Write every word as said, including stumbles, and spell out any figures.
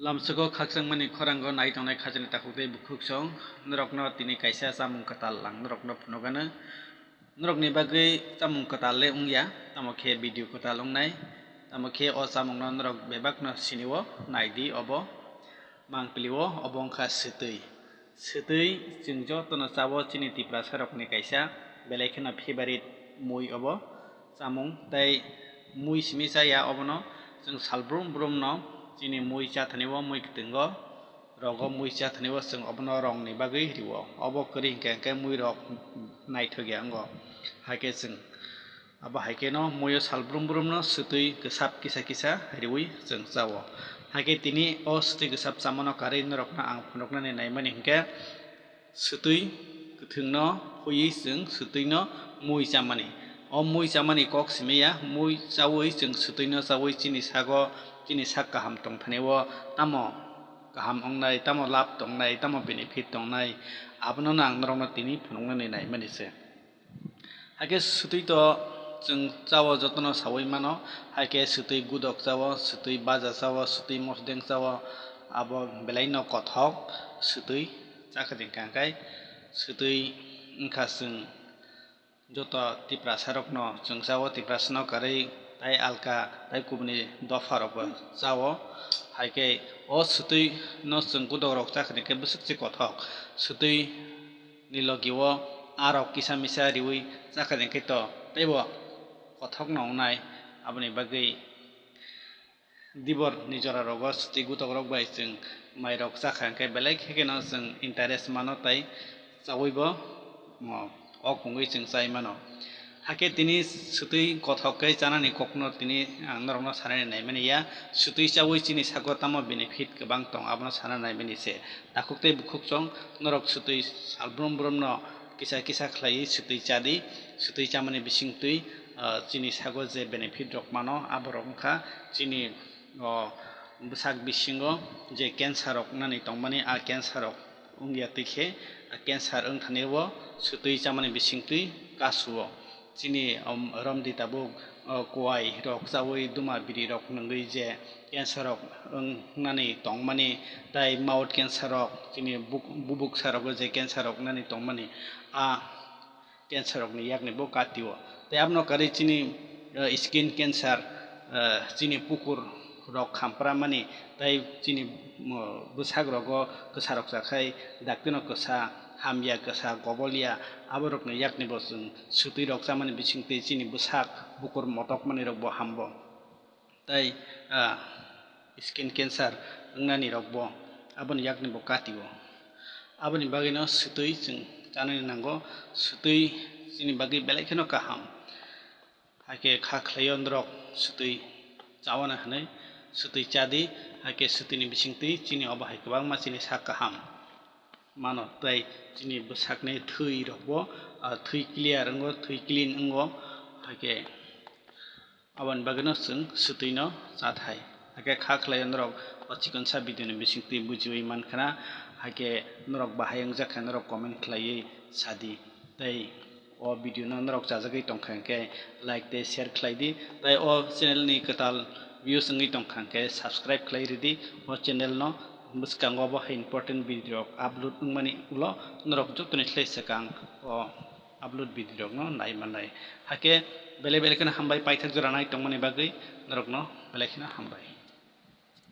Tamswko khakchangmani khorango nai tongnai khajani takhuk tei bukhuk song, norokno tini kaisa chamung kwtal ang norokno phunukgano. Norokni bagwi chamung kwtal le wngya, tamo khe video kwtal wngnai, tamo khe o chamungno norok bebakno sinio, naidi obo mangpilio, obo wngkha swtwi. Swtwi chwng jotono chao, chini Tiprasarokni kaisa belai kheno favorite mui obo chamung, tei mui simi chaya obono chwng salbrum brumno chini mui chathani o mui kwtwingo rogo mui chathani o chwng obono rongni bagwi rio. Obo kwrwi hinkhe, hinkhe mui rok naithokya wngo. Haikhe chwng abo hai kheno muio salbrum brumno swtwi kwsap kisa kisa riwi chwng chao. Haikhe tini o swtwi kwsap chamano karwi norokno ang phunuknani naimani hinkhe, swtwi kwthwngno phuiwi chwng swtwino mui chamani. O mui chamani kok simi ya, mui chaui chwng swtwino chaui chini sago, chini sak kaham tongthani o tamo kaham wngnai, tamo lab tongnai, tamo benefit tongnai, abono ang norokno tini phunuknani naimani se. Haikhe swtwi to chwng chao, jotono saui mano, haikhe swtwi gudok chao, swtwi baja chao, swtwi mosdeng chao, abo belaino kothok swtwi chakha jengkha hwnkhe swtwi wngkha chwng joto Tiprasarokno chwng chao, Tiprasano karwi tai alka tai kubuni dopharokbo chao. Haikhe o swtwino chwng gudokrok chakha jengkhe bwswk se kothok swtwi ni logi o arok kisa misa riwi chakha jengkhe to teibo kothokno wngnai. Aboni bagwi dibor ni jora rogo swtwi gudokrok bai chwng mairok chakha hwnkhe belai khe kheno chwng interest mano tai chaui bo, o, ok wngwi chwng chai mano. Hakhe tini swtwi kothok khe chanani kokno tini ang norokno sanani naimani ya, swtwi chaui chini sago tamo benefit kwbang tong abono sana naimani se. Takhuk tei bukhuk chwng norok swtwi salbrum brumno kisa kisa khlaiwi swtwi chadi, swtwi chamani bisingtwi, ah, chini sago je benefit rok mano aborok wngkha chini, o, bwsak bisingo je cancer rok wngnani tongmani, a cancer rok wngya twi khe, a cancer wngthani o swtwi chamani bisingtwi kasu o. Chini, um, romdi tabuk, uh, kuai rok chaui duma biri rok nungwi je cancer rok wngnani tongmani, tai mouth cancer rok, chini buk-, bubuk sarogo je cancer rok wngnani tongmani, a cancer rokni yakni bo kati o. Tai abono karwi chini, uh, skin cancer, uh, chini pukur rok khampra mani, tai chini, um, bwsak rogo kwsa rok chakhai daktino kwsa hamya, kwsa gobolya, aborokni yakni bo chwng swtwi rok chamani bisingtwi chini bwsak bukur motok manwi rok bo hambo. Tai, ah, skin cancer wngnani rok bo aboni yakni bo kati o. Aboni bagwino swtwi chwng chanani nango, swtwi chini bagwi belai kheno kaham. Haikhe kha khlaio norok swtwi chawana hwnwi swtwi chadi, haikhe swtwini bisingtwi chini obo hai kwbangma chini sak kaham mano, tei chini bwsakni thwi rokbo, ah, thwi clear wngo, thwi clean wngo, haikhe aboni bagwino chwng swtwino chathai. Haikhe kha khlaio norok o chikonsa video ni bisingtwi bujiwi mankha na, haikhe norok bahai wngjak khe norok comment khlaiwi sadi. Tei o video no norok chajagwi tongkha hwnkhe like tei share khlai di, tei o channel ni kwtal views wngwi tongkha hwnkhe subscribe khlai ridi. O channel no bwskango bo hai important video rok upload wngmani ulo norok jotoni slai swkang o upload video rok no nai manai. Hakhe belai belai kheno hambai paithak jora nai tongmani bagwi norok no belai kheno hambai.